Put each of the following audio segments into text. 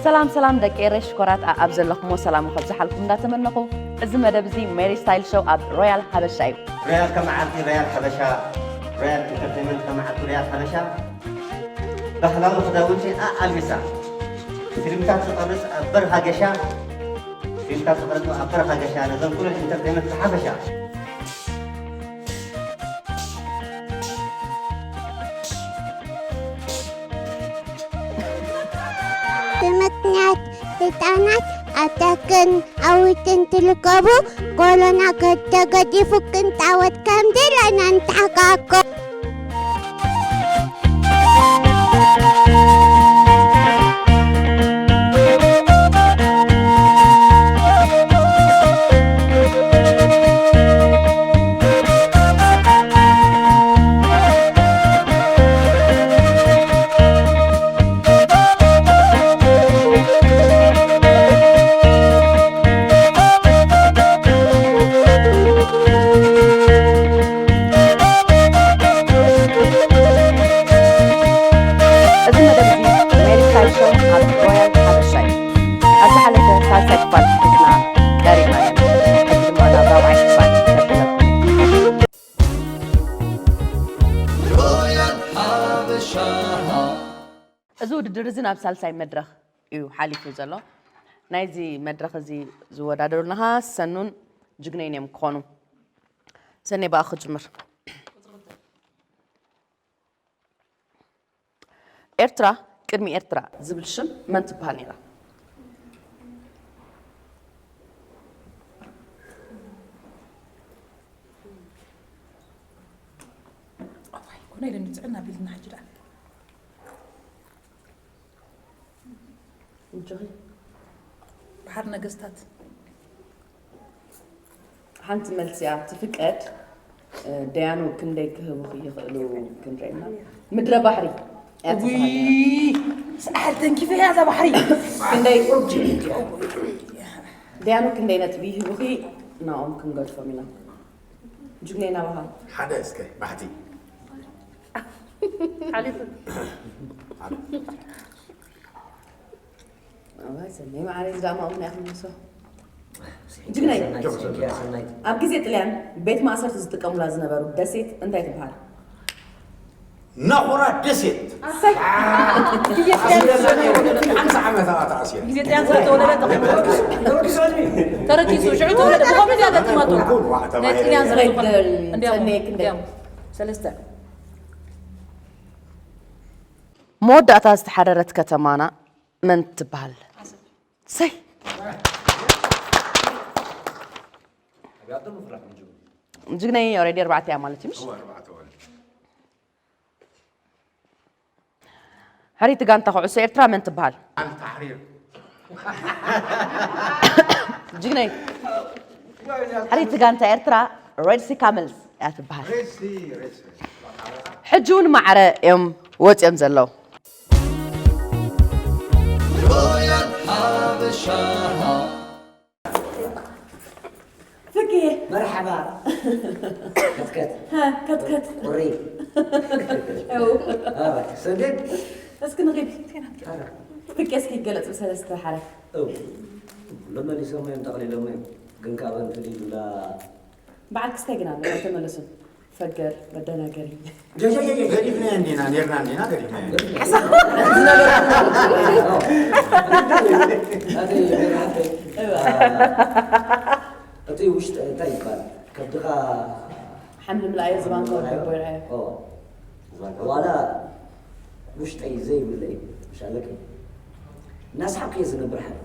ሰላም ሰላም ደቂ ኤረይ ሽኮራት ኣኣብ ዘለኹሞ ሰላም ከብዝሓልኩም እንዳተመነኹ፣ እዚ መደብ እዚ ሜሪ ስታይል ሾው ኣብ ሮያል ሓበሻ እዩ። ሮያል ከመዓልቲ ሮያል ሓበሻ፣ ሮያል ኢንተርቴይንመንት ከመዓልቲ ሮያል ሓበሻ፣ ባህላዊ ክዳውንቲ ኣኣልቢሳ፣ ፊልምታት ዝቐርጽ ኣብ በረኻ ገሻ፣ ፊልምታት ዝቐርጽ ኣብ በረኻ ገሻ፣ ነዘን ኩለን ኢንተርቴይንመንት ብሓፈሻ። ብምኽንያት ህጻናት ኣብ ደገን ኣብ ውሽጥን ትርከቡ፣ ኮሮና ተገዲፉ ክንጻወት ከም ዘለና ንተሓጋገ። እዚ መደብ እዚ ሜሪ ስታይል ሾው ኣብ ሮያል ሓበሻ እዩ። ኣብ ዝሓለፈ ሳልሳይ ክፋል ሒዝና ቀሪብና ኢና። ሕጂ ድማ ናብ ራብዓይ ክፋል ከብለኩም። ሮያል ሓበሻ። እዚ ውድድር እዚ ናብ ሳልሳይ መድረኽ እዩ ሓሊፉ ዘሎ። ናይዚ መድረኽ እዚ ዝወዳደሩልና ኸኣ ሰኑን ጅግነይን እዮም ክኾኑ። ሰኔ ብኣኺ ክጅምር። ኤርትራ ቅድሚ ኤርትራ ዝብል ሽም መን ትበሃል ነይራ? ኣዋይ፣ ኮነ ኢለን ጥዕና ቢልና ሕጂ ደኣ። እንጆኺ። ባሕሪ ነገስታት። ሓንቲ መልሲ እያ ትፍቀድ። እ፣ ደያኑ ክንደይ ክህቡኺ ይኽእሉ ክንርኢ ኢና። ምድረ ባሕሪ እያ ውይ፣ ትበሃል። ሰዓል ተንኪፈ እያ እዛ ባሕሪ። ክንደይ ደያኑ ክንደይ ነጥቢ ይህቡኺ ናኦም ክንገድፎም ኢና። ጅግነይ ናባኻ። ሓደ እስከ ባሕቲ። ሓሊፉ። ኣዋይ ሰነይ መዓረይ ዝዳማኦም ናይ ክንምሶ። ጅግነይ። ኣብ ግዜ ጥልያን ቤት ማእሰርቲ ዝጥቀሙላ ዝነበሩ ደሴት እንታይ ትበሃል? ናኹራ ደሴት። ኣሰይ። ሓምሳ ዓመት ኣብኣ ተኣሲረ። ግዜ ጥልያን ስለ ተወለደ ተረኪሱ። ሽዑ ተወለደ። ብኸምኡ ድያ ገጢማቶ? ናይ ጥልያን ስለ ዝኾነ። ግሬድ እንዲያውም፣ ሰነይ ክንደይ? እንዲያውም። ሰለስተ። መወዳእታ ዝተሓረረት ከተማና መን ትበሃል? ሰይ። ጅግነይ ኦሬዲ ኣርባዕተ እያ ማለት እዩ ምሽ? ሕሪቲ ጋንታ ኩዕሶ ኤርትራ መን ትበሃል? ኣልታሕሪር። ጅግነይ ሕሪቲ ጋንታ ኤርትራ ሬድ ሲ ካመልስ እያ ትበሃል። ሕጂ እውን ማዕረ እዮም ወፂኦም ዘለዉ። ሮያል ሓበሻ። ፍቂ ሓባር። ከትከት። ሃ፣ ከትከት። ቁሪ። እው። ኣረ፣ ሰደድ። እስኪ ንኺድ። ኣረ። ፍቄ እስኪ ይገለጽ ብሰለስተ ሓረግ። እው። መመሊሶም እዮም፣ ጠቕሊሎም እዮም። ግን ካብ ኣንተ ዲዱላ በዓል ክስታይ ግን ኣሎ፣ ኣይተመለሱን። ፈገር፣ መደናገሪ። ጀ፣ ጀ፣ ጀ፣ ጀ። ገዲፍናዮ እንዲና፣ ኔርና እንዲና፣ ገዲፍናዮ። ሓሳብ። ኣቲ፣ ኣቲ፣ እዋ። እቲ ውሽጢ እንታይ ይባላል? ከብድኻ ሓምሊ ምልኣዮ፣ ዝባንካ ወዲ ኣቦ ይርኣዮ። ኦ። ዋላ ውሽጠይ ዘይብለይ፣ ሻለቂ። እናስሓቂ እየ ዝነብር ሓደ።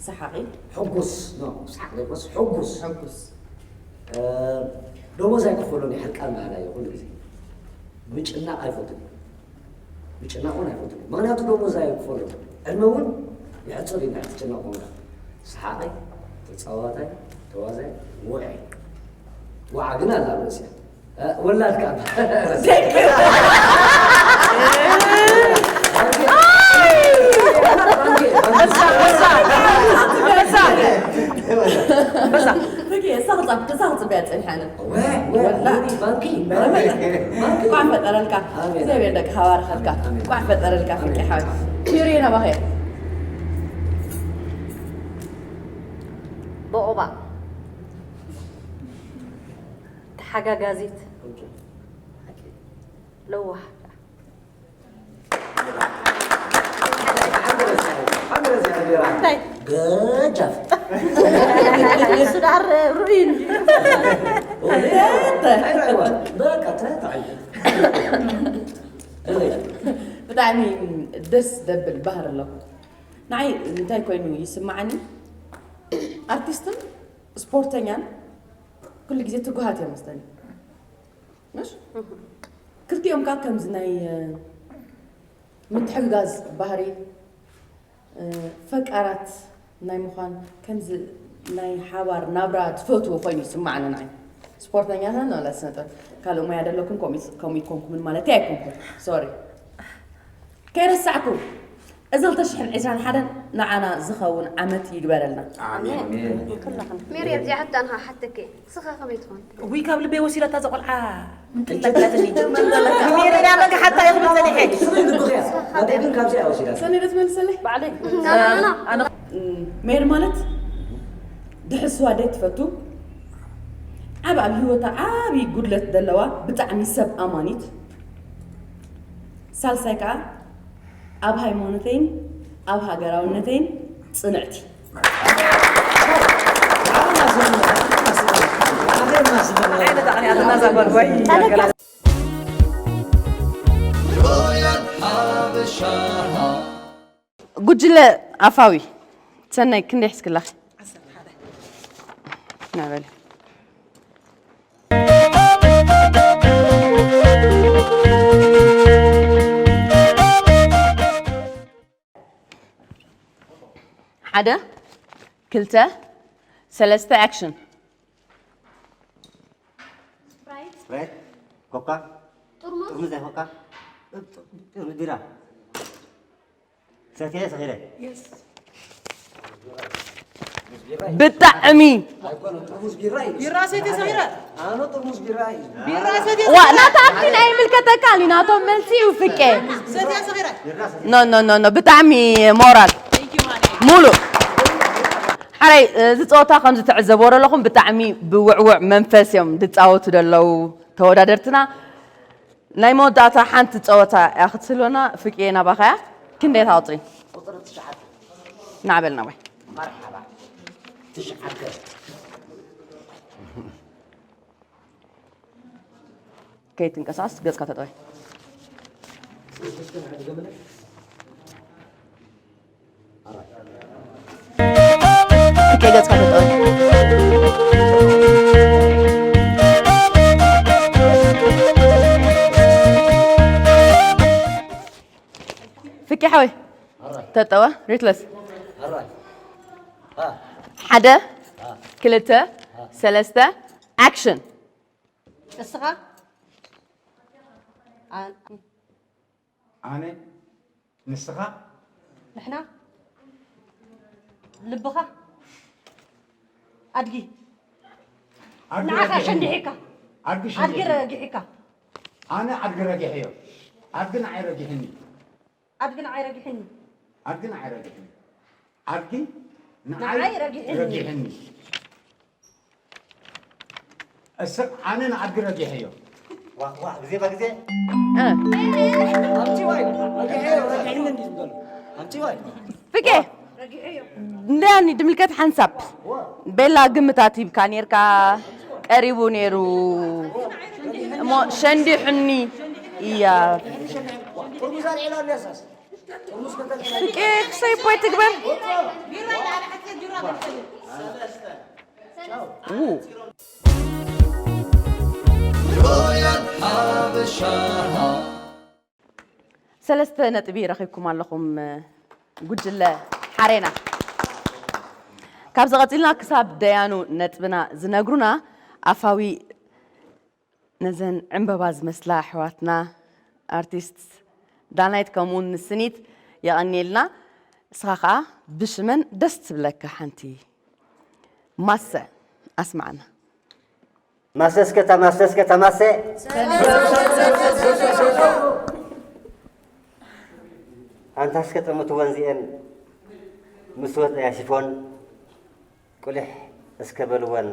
ሰሓቂ? ሕጉስ፣ ኖ፣ ሰሓቂ ዘይኮነስ ሕጉስ። ሕጉስ። እ፣ ደሞዝ ኣይክፈሎን እየ፣ ሕርቃን ባህላ እየ ኩሉ ግዜ። ምጭናቕ ኣይፈቱን። ምጭናቕ እውን ኣይፈቱን። ምኽንያቱ ደሞዝ ኣይክፈሎን። ዕድመ እውን ይሕጽር እዩ፣ እንድሕር ትጭነቕ ኮንካ። ሰሓቂ፣ ተጻዋታይ፣ ተዋዛይ፣ ውዑይ። ዋዓ ግን ኣላ ኣብ ርእስያ። እ፣ ወላድካ። Thank you። በዛ፣ በዛ፣ በዛ። በዛ። ፍቅሪ፣ እሳ ክጻብ-፣ እሳ ክጽበያ ጸኒሓ ኣነ። ወ-፣ ወ-፣ ወላ። ባንኪ፣ ባንኪ፣ ባንኪ። እንኳዕ ፈጠረልካ። ኣሜን። እግዚኣብሔር ደቅኻ ባረኸልካ። ኣሜን። እንኳዕ ፈጠረልካ ፍቅሪ ሓወይ። ፊሪ ናባኸ። ብቑባ። ተሓጋጋዚት። ለዋህ። እንታይ? ገጃፍ። እሱ ደኣ ር-፣ ርኡይ እንድዩ። በቃ፣ ተታይ። ብጣዕሚ ደስ ደብል ባህሪ ኣለዎ። ንዓይ እንታይ ኮይኑ ይስምዓኒ? ኣርቲስትን ስፖርተኛን ኩሉ ግዜ ትጉሃት እዮም መስለኒ። ምሽ? ክልቲኦም ከኣ ከምዚ ናይ፣ እ፣ ምትሕግጋዝ ባህሪ፣ እ፣ ፈቃራት ናይ ምዃን፣ ከምዚ ናይ ሓባር ናብራ ትፈትዎ ኮይኑ ይስምዓኒ ንዓይ። ስፖርተኛታት ዋላ ስነ ጥበብ፣ ካልእ ሞያ ደለኩም ከምኡ፣ ከምኡ ይኮንኩምን ማለተይ ኣይኮንኩን። ሶሪ። ከይረሳዕኩ፣ እዚ ክልተ ሽሕን ዕስራን ሓደን ንዓና ዝኸውን ዓመት ይግበረልና። ኣሜን። ኣሜን። ኩላኽና። ሜሪ፣ ኣብዚኣ ሕቶ ኣነ ክሓተኪ፣ ንስኻ ከመይ ትኾን? ውይ፣ ካብ ልበይ ወሲዳታ እዛ ቆልዓ። ምንትላትላትኒ። ሜሪ፣ ዳ መግሓታ ኢኹም ጸኒሐ። ስመይ ልብኽያ። ናተይ ግን ካብዚ ኣይወሲዳት። ሰኒ ዶ ትመልሰለይ? ባዕለይ። ኣነ፣ ኣነ፣ ሜሪ ማለት ድሕስዋ ደይ ትፈቱ፣ ዓብ ኣብ ህይወታ ዓቢ ጉድለት ዘለዋ፣ ብጣዕሚ ሰብ ኣማኒት፣ ሳልሳይ ከኣ ኣብ ሃይማኖተይን ኣብ ሃገራውነተይን ጽንዕቲ። ጉጅለ ኣፋዊ ሰናይ ክንደይ ሒዝክላኺ? ዓሰርተ ሓደ። ናበል። ሓደ፣ ክልተ፣ ሰለስተ፣ ኣክሽን። ስፕራይት። ስፕራይት፣ ኮካ፣ ጥርሙዝ። ጥርሙዝ ናይ ኮካ፣ ጥርሙዝ ቢራ። ሰትየ ሰኺረ። የስ። ብጣዕሚ። ኣይኮነን፣ ጥርሙዝ ቢራ እዩ። ቢራ ሰትየ ሰኺረ። ኣነ ጥርሙዝ ቢራ እዩ። ቢራ ሰትየ ዋ፣ ሰኺረ። ናታ ኣብቲ ናይ ምልከተካ፣ ናቶም መልሲ እዩ ፍቄ። ሰትየ ሰኺረ። ኖ፣ ኖ፣ ኖ፣ ኖ፣ ብጣዕሚ ሞራል። Thank you፣ ማኔ። ሙሉ። ሓራይ፣ እዚ ጸወታ ከም ዝትዕዘብዎ ዘለኹም ብጣዕሚ ብውዕውዕ መንፈስ እዮም ዝጻወቱ ዘለዉ ተወዳደርትና። ናይ መወዳእታ ሓንቲ ጸወታ እያ ክትህልወና። ፍቅየ፣ ናባኻ እያ። ክንደይ እታ ቁጽሪ? ቁጽሪ ትሽዓተ። ናበል ናባይ። መርሓባ። ትሽዓተ። ከይትንቀሳቐስ ገጽካ ተጠወይ። ፍቅየ፣ ገጽካ ተጠወይ። ፍቅየ ሓወይ፣ ተጠወ፣ ሪትለስ። ሓደ፣ ክልተ፣ ሰለስተ፣ ኣክሽን። እስኻ? ኣ-፣ ኣነ፣ ንስኻ? ንሕና? ልብኻ? ኣድጊ። ኣድጊ ንዓኻ ረጊሕኒ። ሸንዲሒካ። ኣድጊ ኣድጊ ሸንዲሒኒ። ረጊሒካ። ኣነ ኣድጊ ረጊሐዮ። ኣድጊ ንዓይ ረጊሕኒ። ኣድጊ ንዓይ ረጊሕኒ። ኣድጊ ንዓይ ረጊሕኒ። ኣድጊ ንዓይ ንዓይ ረጊሕኒ። ረጊሕኒ። እስቕ ኣነ ንኣድጊ ረጊሐዮ። ዋእ፣ ዋእ፣ ግዜ በግዜ። እ። ኣምጪዋ ኢሉ። ረጊሐዮ፣ ረጊሕኒ እንዲ ዝብሎ። ኣምጪዋ ኢሉ። ፍቄ። እንዳኒ ድምልከት ሓንሳብ። ቤላ ግምታት ሂብካ ኔርካ ቀሪቡ ኔሩ። እሞ ሸንዲሑኒ እያ። ጥርሙዝ ኣልዒላ እንዲያሳስ። ፍቄ ክሰይ ቦይ ትግበር። ው። ሮያል ሓበሻ። ሰለስተ ነጥቢ ረኺብኩም ኣለኹም፣ ጉጅለ ሓሬና። ካብዚ ቀጺልና ክሳብ ደያኑ ነጥብና ዝነግሩና ኣፋዊ ነዘን ዕምበባ ዝመስላ ኣሕዋትና ኣርቲስት ዳናይት ከምኡውን ንስኒት የቐንየልና። ንስኻ ኸኣ ብሽመን ደስ ትብለካ ሓንቲ ማሰ ኣስማዕና። ማሰ እስከ ተማሰ፣ እስከ ተማሰ። ኣንታ እስከ ጠምትወን እዚኤን ምስ ወፅያ ሽፎን ቁሊሕ እስከ በልወን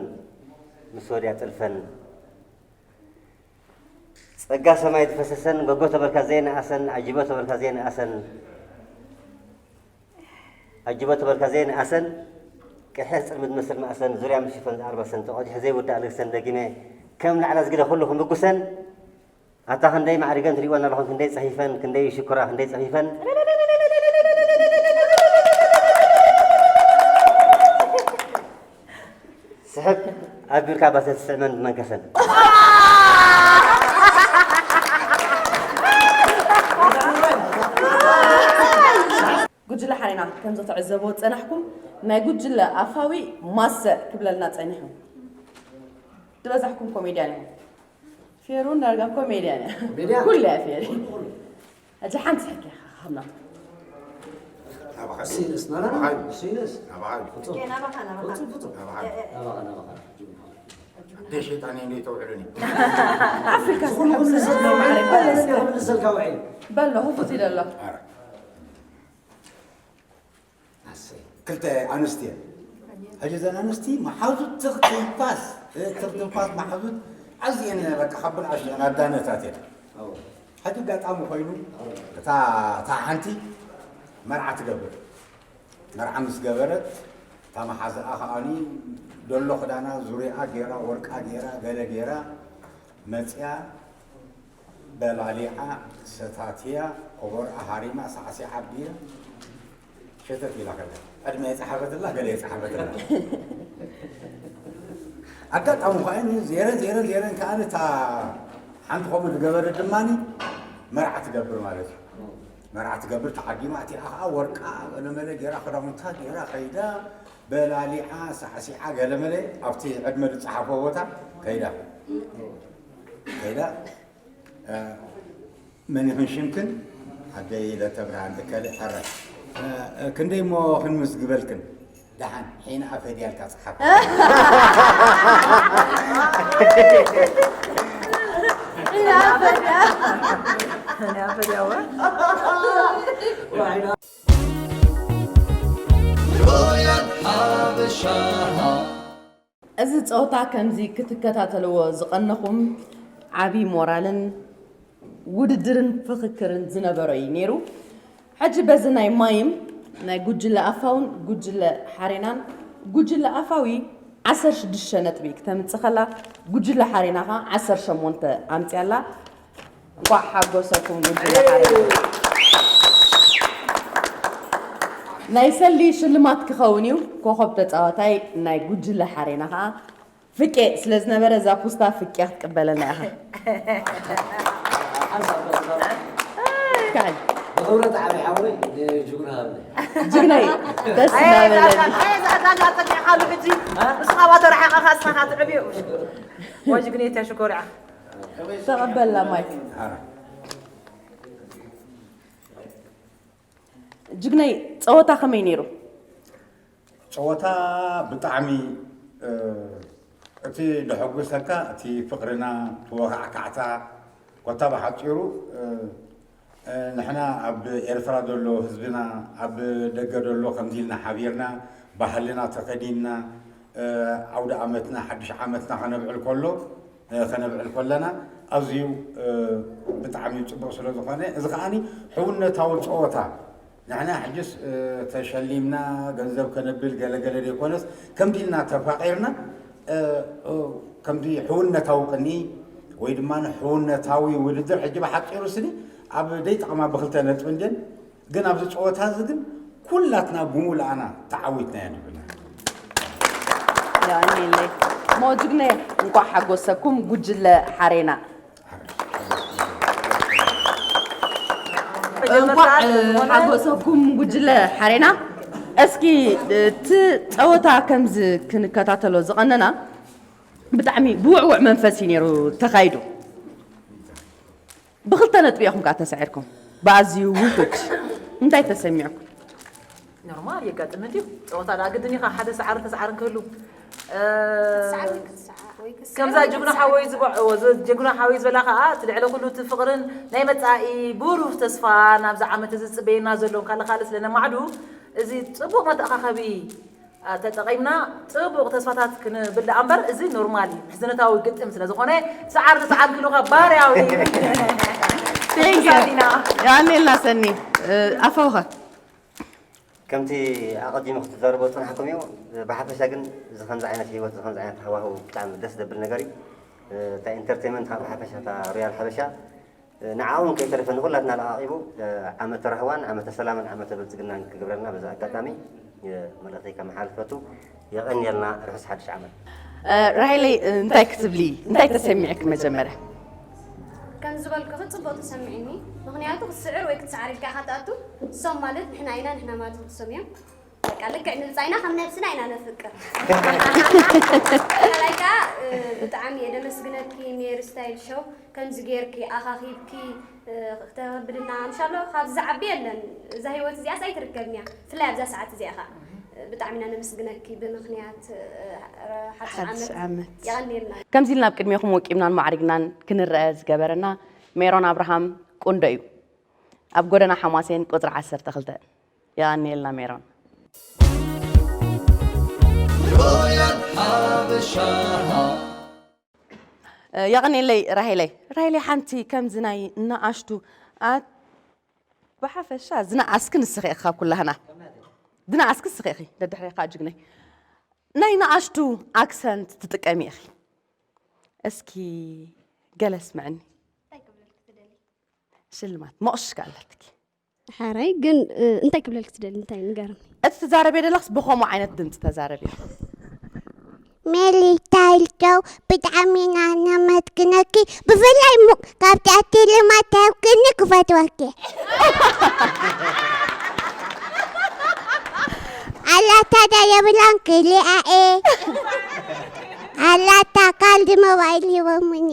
ምስ ወድያ ጥልፈን። ጸጋ ሰማይ ዝፈሰሰን፣ ጎጎ ተበልካ ዘይነኣሰን፣ ኣጅቦ ተበልካ ዘይነኣሰን፣ ኣጅቦ ተበልካ ዘይነኣሰን፣ ቅርሒ ጽልሚ ዝመስል መኣሰን፣ ዙርያ ምስ ሽፈን ዝኣልበሰን፣ ተቐዲሑ ዘይውዳእ ልግሰን፣ ደጊመ ከም ላዕላ ዝግደ ኩሉ ክምጉሰን፣ ኣታ ክንደይ ማዕሪገን ትሪእወን ኣለኹም፣ ክንደይ ጸፊፈን፣ ክንደይ ይሽኩራ፣ ክንደይ ጸፊፈን። ስሕብ ኣቢልካ ባሰ ትስዕመን መንከሰን። ጉጅለ ሓሬና፣ ከም ዝተዕዘቦ ዝጸናሕኩም፣ ናይ ጉጅለ ኣፋዊ ማሰ ክብለልና ጸኒሑ። ዝበዛሕኩም ኮሜድያን ኢኹም። ፌሩ ዳርጋ ኮሜድያን እያ። ኮሜድያን? ኩሉ እያ ፌሪ። ኩሉ። ሕጂ ሓንቲ ሕኪ ኢኻ ሃብና። ናባኻ። እሱ ይንእስ፣ ናና፣ ናባኻ። እሱ ይንእስ። ናባኻ። ፍጹም። ኦኬ፣ ናባኻ፣ ናባኻ። ፍጹም፣ ፍጹም። ናባኻ። እ፣ እ፣ እ። ናባኻ፣ ናባኻ። ኣደ ሸይጣን እየ፣ እንዴት ተውዕሉኒ? ኣፍሪካ ኩሉ ስለ ኩሉ ሰብ ነው ማዕረግ። በል እስከ። ኩሉ ሰብ ካውዒ። በሎ፣ ህፉት ይደሎ። ኣረ። ኣሰይ። ክልተ ኣንስቲ እየን። ሕጂ እዘን ኣንስቲ መሓዙት ትኽ ትንፋስ፣ እ፣ ትኽ ትንፋስ መሓዙት ኣዝየን በቃ ካብ ብልዓት እየን ኣዳነታት እየን። ኣዎ። ሕጂ ኣጋጣሚ ኮይኑ ኣዎ። እታ፣ እታ ሓንቲ መርዓ ትገብር። መርዓ ምስ ገበረት እታ መሓዛኣ ከኣኒ ደሎ ክዳና ዙርያኣ ገይራ፣ ወርቃ ገይራ፣ ገለ ገይራ መጽያ በላሊዓ ሰታትያ ኮቦርኣ ሃሪማ ሳዕሲዓ ኣቢላ ሸተት ኢላ ከላ ዕድመ የጸሓፈትላ ገለ የጸሓፈትላ። ኣጋጣሚ ኳይኑ ዜረ ዜረ ዜረን ከኣ እታ ሓንቲ ከምኡ ዝገበረት ድማ መርዓ ትገብር ማለት እዩ። መርዓ ትገብር ተዓዲማ እቲኣ ከኣ ወርቃ ገለመለ ጌራ ክዳውንታ ጌራ ከይዳ በላሊዓ ሳዕሲዓ ገለመለ ኣብቲ ዕድመ ዝጸሓፎ ቦታ ከይዳ ከይዳ መን ይኹን ሽምክን ኣደይ ለተብርሃን እከለ ሕረ ክንደይ እሞ ክንምዝግበልክን ደሓን ሒና ኣፈድያልካ ጸሓፍ ሮያል ሓበሻ እዚ ጸወታ ከምዚ ክትከታተልዎ ዝቐነኹም ዓቢ ሞራልን ውድድርን ፍኽክርን ዝነበሮ እዩ ነይሩ። ሕጂ በዚ ናይ ማይም ናይ ጉጅለ ኣፋውን ጉጅለ ሓሬናን ጉጅለ ኣፋዊ ዓሰርተ ሽዱሽተ ነጥቢ ክተምጽእ ከላ ጉጅለ ሓሬና ኸኣ ዓሰርተ ሸሞንተ ኣምጽያ ኣላ። እንኳዕ ሓጎሰኩም ጉጅለ ሓሬና። ናይ ሰልዲ ሽልማት ክኸውን እዩ። ኮኸብ ተጻዋታይ ናይ ጉጅለ ሓሬና ኸኣ ፍቄ ስለ ዝነበረ እዛ ፖስታ ፍቄ ክትቅበለና ኢኻ። ካል። ብኽብረት ዓቢ ሓወይ ንጅግና ሃብኒ። ጅግናይ፣ ደስ ኣየ፣ እናበለኒ። ኣየ፣ እዛ ዕዳጋ ጠቂዕካሉ ሕጂ። እ? ንስኻ ባቶ ረሓቕኻ እስኻ ትዕብዮ። ወይ ጅግነይ ተሽኮር ኢኻ። ተቐበልና ማይክ። ጅግነይ፣ ጸወታ ከመይ ነይሩ? ጸወታ ብጣዕሚ፣ እ፣ እቲ ደሐጉሰካ እቲ ፍቕርና፣ ተወኻዕካዕታ፣ ኮታ ብሓጺሩ፣ እ፣ እ፣ ንሕና ኣብ ኤርትራ ዘሎ ህዝብና፣ ኣብ ደገ ዘሎ ከምዚ ኢልና ሓቢርና፣ ባህልና ተኸዲንና፣ እ፣ ዓውደ ዓመትና፣ ሓድሽ ዓመትና ከነብዕል ከሎ፣ እ፣ ከነብዕል ከለና ኣዝዩ፣ እ፣ ብጣዕሚ ጽቡቕ ስለ ዝኾነ፣ እዚ ከኣኒ ሕውነታዊ ጸወታ ንሕና ሕጅስ፣ እ፣ ተሸሊምና ገንዘብ ከነብል ገለገለ ዘይኮነስ፣ ከምዚ ኢልና ተፋቒርና፣ እ፣ እ፣ ከምዚ ሕውነታዊ ቅኒ ወይ ድማ ሕውነታዊ ውድድር፣ ሕጂ ብሓጺሩ ስኒ ኣብ ደይጠቕማ ብኽልተ ነጥቢ እንድየን፣ ግን ኣብዚ ጸወታ እዚ ግን ኩላትና ብሙሉኣና ተዓዊትና ኢና ንብል። ያኔለይ ሞጅግነ እንኳዕ ሓጎሰኩም ጉጅለ ሓሬና። እንኳዕ ሓጎሰኩም ጉጅለ ሓሬና። እስኪ እቲ ጸወታ ከምዚ ክንከታተሎ ዝቐነና ብጣዕሚ ብውዕውዕ መንፈስ እዩ ነይሩ ተኻይዱ። ብኽልተ ነጥቢ ኢኹም ከኣ ተሳዒርኩም ብኣዝዩ ውሑድ። እንታይ ተሰሚዕኩም? ኖርማል የጋጥም እንድዩ። ጸወታ ደኣ ግድን ኢኻ ሓደ ሰዓርን ተሰዓርን ክህሉ። እ፣ ክትሰዓር ወይ ክትሰዓር ወይ ክትሰዓር ከምዛ ወይ ጅግና ክትሰዓር። ሓወይ ዝበ-፣ ኦ፣ ዝ-፣ ጅግና ሓወይ ዝበላ ከኣ እቲ ልዕሊ ኩሉ እቲ ፍቕርን ናይ መጻኢ ብሩህ ተስፋ ናብዚ ዓመት እዚ ዝጽበየና ዘሎ ካልእ ካልእ ስለ ነማዕዱ እዚ ጽቡቕ መተኣኻኸቢ፣ እ፣ ተጠቒምና ጽቡቕ ተስፋታት ክንብል ደኣ እምበር እዚ ኖርማል እዩ። ምሕዝነታዊ ግጥም ስለ ዝኾነ ሰዓር ተሰዓር ክህሉኻ ባርያዊ። Thank you። ኢና። ያኔልና ሰኒ፣ እ፣ ኣፈውኸ? ከምቲ ኣቐዲሙ ክትዛረቦ ዝጸናሕኩም እዩ። ብሓፈሻ ግን እዚ ከምዚ ዓይነት ህይወት፣ እዚ ከምዚ ዓይነት ሃዋህው ብጣዕሚ ደስ ዘብል ነገር እዩ። እታ ኢንተርቴይንመንት ከዓ ብሓፈሻ እታ ሮያል ሓበሻ ንዓኡ እውን ከይተረፈ ንኹላትና ለዓቒቡ ዓመተ ራህዋን ዓመተ ሰላምን ዓመተ ብልጽግናን ክገብረልና በዚ ኣጋጣሚ መልእኽተይ ከመሓላልፍ ፈቱ። የቐንየልና፣ ርሑስ ሓድሽ ዓመት። ራሄለይ፣ እንታይ ክትብሊ? እንታይ ተሰሚዕክ መጀመርያ? ከም ዝበልኩኺ ጽቡቕ ተሰሚዕኒ። ምኽንያቱ ክትስዕር ወይ ክትሰዓር ኢልካ ኢኻ ትኣቱ። እሶም ማለት ንሕና ኢና፣ ንሕና ማለት ንሶም እዮም። በቃ ልክዕ ንብጻይና ከም ነብስና ኢና ነፍቅር። ካልኣይ ከኣ፣ እ፣ ብጣዕሚ እየ ደመስግነኪ ሜሪ ስታይል ሾው፣ ከምዚ ጌርኪ ኣኻኺብኪ፣ እ፣ ክተብልና። እንሻሎ ካብዚ ዝዓቢ የለን። እዛ ህይወት እዚኣስ ኣይትርከብን እያ፣ ብፍላይ ኣብዛ ሰዓት እዚኣ ከኣ። እ፣ ብጣዕሚ ኢና ነመስግነኪ ብምኽንያት፣ እ፣ ሓድሽ ሓድሽ ዓመት። ዓመት። የቐንየልና። ከምዚ ኢልና ኣብ ቅድሜኹም ወቂብናን ማዕሪግናን ክንረአ ዝገበረና ሜሮን ኣብርሃም ቁንዶ እዩ። ኣብ ጎደና ሓማሴን ቁጽሪ ዓሰርተ ክልተ። የቐንየልና ሜሮን። ሮያል ሓበሻ። የቐንየለይ ራሄለይ። ራሄለይ፣ ሓንቲ ከምዚ ናይ ንኣሽቱ ኣ-፣ ብሓፈሻ ዝነኣስኪ ንስኺ ኢኺ ካብ ኩላህና። ዝነኣስኪ ንስኺ ኢኺ፣ ደድሕሬኻ ጅግነይ። ናይ ንኣሽቱ ኣክሰንት ትጥቀሚ ኢኺ። እስኪ ገለ ኣስምዕኒ። እንታይ ክብለልኪ ትደሊ? ሽልማት ሞቕሽ ከኣለትኪ። ሓራይ ግን፣ እ፣ እንታይ ክብለልኪ ትደሊ? እንታይ ንገርኒ። እቲ ትዛረብዮ ዘለኽስ ብኸምኡ ዓይነት ድምፂ ተዛረብዮ። ሜሊ ታይልተው ብጣዕሚ ኢና ነመስግነኪ። ብፍላይ ሙ-፣ ካብቲ ኣቲ ልማት ተብክኒ ክፈትወኪ። ኣላታ ዳ የብላን ክሊኣኤ። ኣላታ ካልዲ ሞባይል ሂቦሙኒ።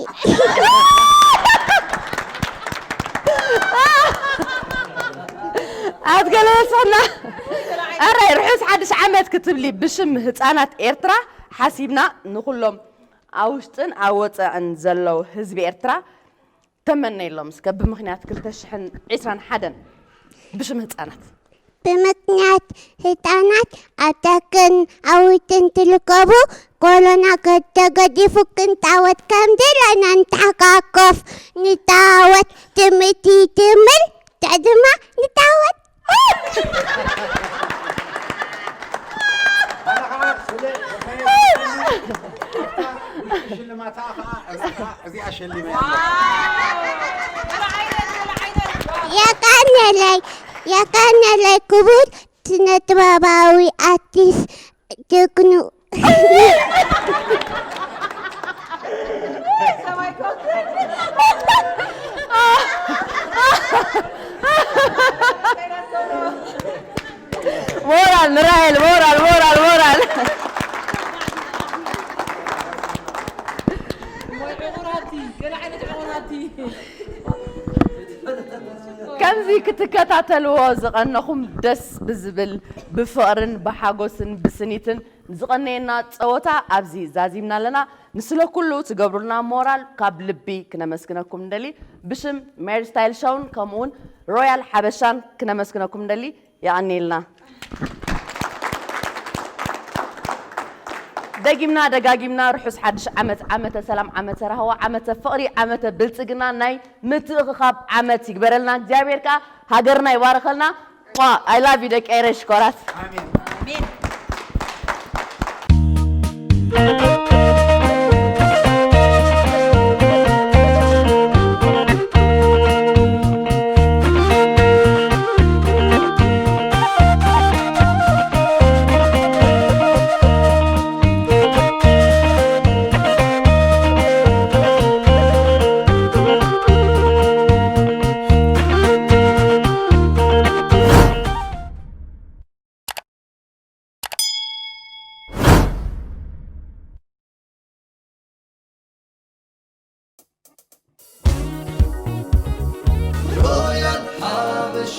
ኣትገለሰና። ኣራይ ርሑስ ሓድሽ ዓመት ክትብሊ ብሽም ህፃናት ኤርትራ ሓሲብና ንኹሎም ኣብ ውሽጥን ኣብ ወፃእን ዘለዉ ህዝቢ ኤርትራ ተመነየሎም እስከ ብምኽንያት ክልተ ሽሕን ዕስራን ሓደን ብሽም ህፃናት። ብምኽንያት ህፃናት ኣብ ደገን ኣብ ውሽጥን ትርከቡ ኮሮና ከተገዲፉ ክንፃወት ከም ዘለና ንተሓቃቀፍ፣ ንፃወት፣ ትምህርቲ ትምህር፣ ትዕድማ ንፃወት። ኣነ ከዓ ስለ ዝኸየድ ሽልማታ ከዓ እዚኣ፣ እዚኣ ሸሊመ። የቀንየለይ፣ የቀንየለይ ክቡር ስነ ጥበባዊ ኣርቲስት ጀግኑ። ሞራል ንራሄል፣ ሞራል፣ ሞራል፣ ሞራል። ከምዚ ክት-፣ ትከታተልዎ ዝቐነኹም ደስ ብዝብል ብፍቕርን ብሓጎስን ብስኒትን ዝቐነየና ጸወታ ኣብዚ ዛዚምና ኣለና። ንስለ ኩሉ ትገብሩልና ሞራል ካብ ልቢ ክነመስግነኩም ንደሊ። ብሽም ሜሪ ስታይል ሾውን ከምኡውን ሮያል ሓበሻን ክነመስግነኩም ንደሊ። የቐንየልና። ደጊምና ደጋጊምና ርሑስ ሓድሽ ዓመት፣ ዓመተ ሰላም፣ ዓመተ ራህዋ፣ ዓመተ ፍቕሪ፣ ዓመተ ብልጽግና፣ ናይ ምትእኽኻብ ዓመት ይግበረልና እግዚኣብሔር። ከኣ ሃገርና ይባርኸልና። I love you ደቂ ኤረይ ሽኮራት። ሮያል ሓበሻ